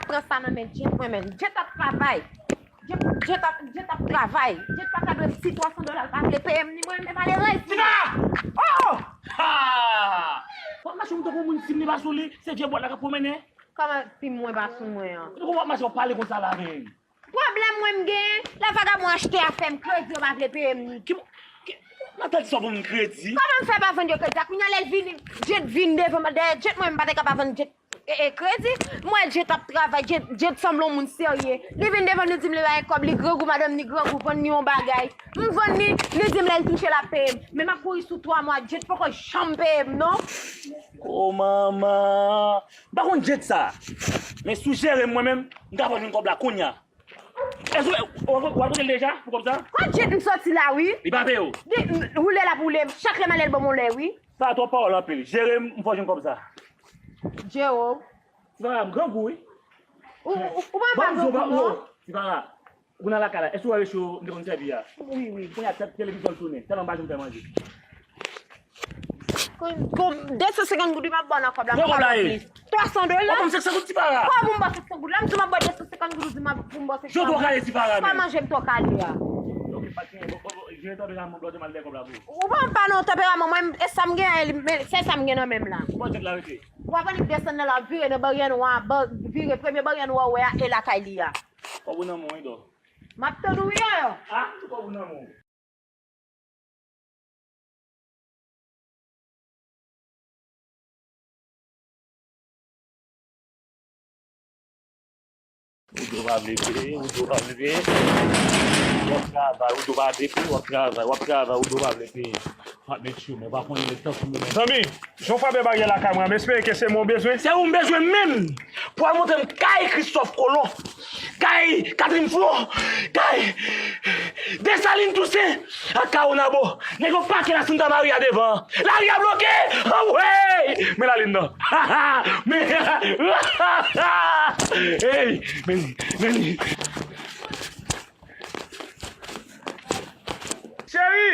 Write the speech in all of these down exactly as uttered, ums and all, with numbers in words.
pran sa nan men Jet mwen menm. Jet ap travay. Jet, Jet ap, Jet ap travay. Jet pa ka dwe m si twa san dola l pa vle peye m ni mwen menm malerèz. Tina! Oh! Ha! W ap mache m tankou moun si m li pa sou li, se vye bwat la k ap pwomennen. Kòman si mwen pa sou mwen an? Tankou w ap mache w ap pale konsa la menm. Pwoblèm mwen m genyen, lè vagabon achte afè m kredi, yo pa vle peye m ni. Ki, ki, nan tèt sa w ban m kredi? Kòman m fè pa vann yo kredi a? Kounye a lè l vini, Jet vin devan m, dèyè Jet mwen m pa te ka pa vann Jet e, e, kredi. M wè Jet ap travay, Jet, Jet sanble yon moun serye. Li vin devan m, li di m li pa gen kòb, li grangou, madanm ni grangou, vann ni yon bagay. M vann ni, li di m lè l touche l ap peye m. Men m ap kouri sou twa mwa, Jet poko janm peye m non. O manman, m pa konn Jet sa. Men si w jere m mwen menm, m ka fè w jwenn kòb la kounye a. Èske w, w, w ap vote l deja pou kòb sa? Kot Jet m soti la wi. Li pa peye w? Di, m, woule l ap woule, chak lè m ale l ban m yon lè wi. Sa twòp pawòl anpil. Jere m, m fè w jwenn kòb sa. Jere w. Ti pa grangou wi. Ou, ou, ou pa grangou non. Ti pa. Ou nan lakay la, èske w wè recho m te konn sèvi a? Wi, wi. Kounye a tèt televizyon l tounen, tèlman m pa janm fè manje. Kon, kon, de san senkant goud wi m ap ba w nan kòb la. Pran kòb la ye. Twa san dola. Ou ban m senk san goud ti para. Kòman pou m ba w senk san goud la? M di w m ap ba w de san senkant goud, ou di m ap, pou m ba w senk san goud. Jan w twò kale ti para menm. Pa manje m twò kale a. Ok, pa t gen, bon, bon, bon, jere tanperaman m, lòt jou m al dèyè kòb la pou ou. Ou pa, pa nan tanperaman mwen, e sa m gen, men se sa m gen nan men m la. Bon, tèt la rete. W ap annik desann nan la, vire nan baryè nwa, ba, vire premye baryè nwa w wè a, e lakay li a. Kòb ou nan men w wi, dò. M ap tann ou wi, Yòyò. Ah, kòb ou nan men w. Ou di w pa vle peye, ou di w pa vle peye. W ap travay, ou di w pa vle peye, w ap travay, w ap travay, ou di w pa vle peye. Patnè tchou, men pa konnen lè tan sou men. Zanmi, jan w frape baryè lakay mwen an, m espere ke se mwen w bezwen. Se ou m bezwen menm pou al montre m kay Kristòf Kolon, kay Katrin Flon, kay Desalin Tousen ak Kawonabo. Nèg yo pake la Santa Maria devan. Lari a bloke! Anmwey! Men lalin nan. Men, hey! Men, men. Cheri!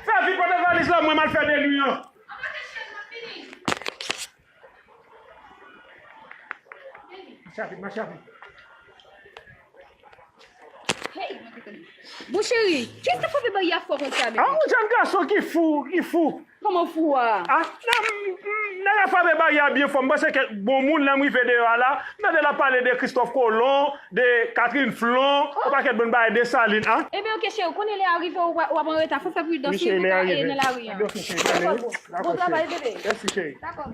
Fè vit pote valiz la, mwen m al fè de nwi an. Mache avèk, mache avèk. Hey, bon cheri, kisa frape baryè a fò konsa menm? Ah, yon jèn gason ki fou, ki fou. Kòman fou a? Ah, nan, nan, nan l ap frape baryè a byen fò. M panse ke bon moun, lè m rive deyò a la, m tande l ap pale de Kristòf Kolon, de Katrin Flon, yon pakèt bon bagay, Desalin, ah. Ebyen, oke, cheri, ou konnen lè a rive, w ap, w ap an reta. Fò fè pridans, wi, pou w ka ale nan lari an. Dakò, bon travay, bebe. Mèsi, cheri. Dakò.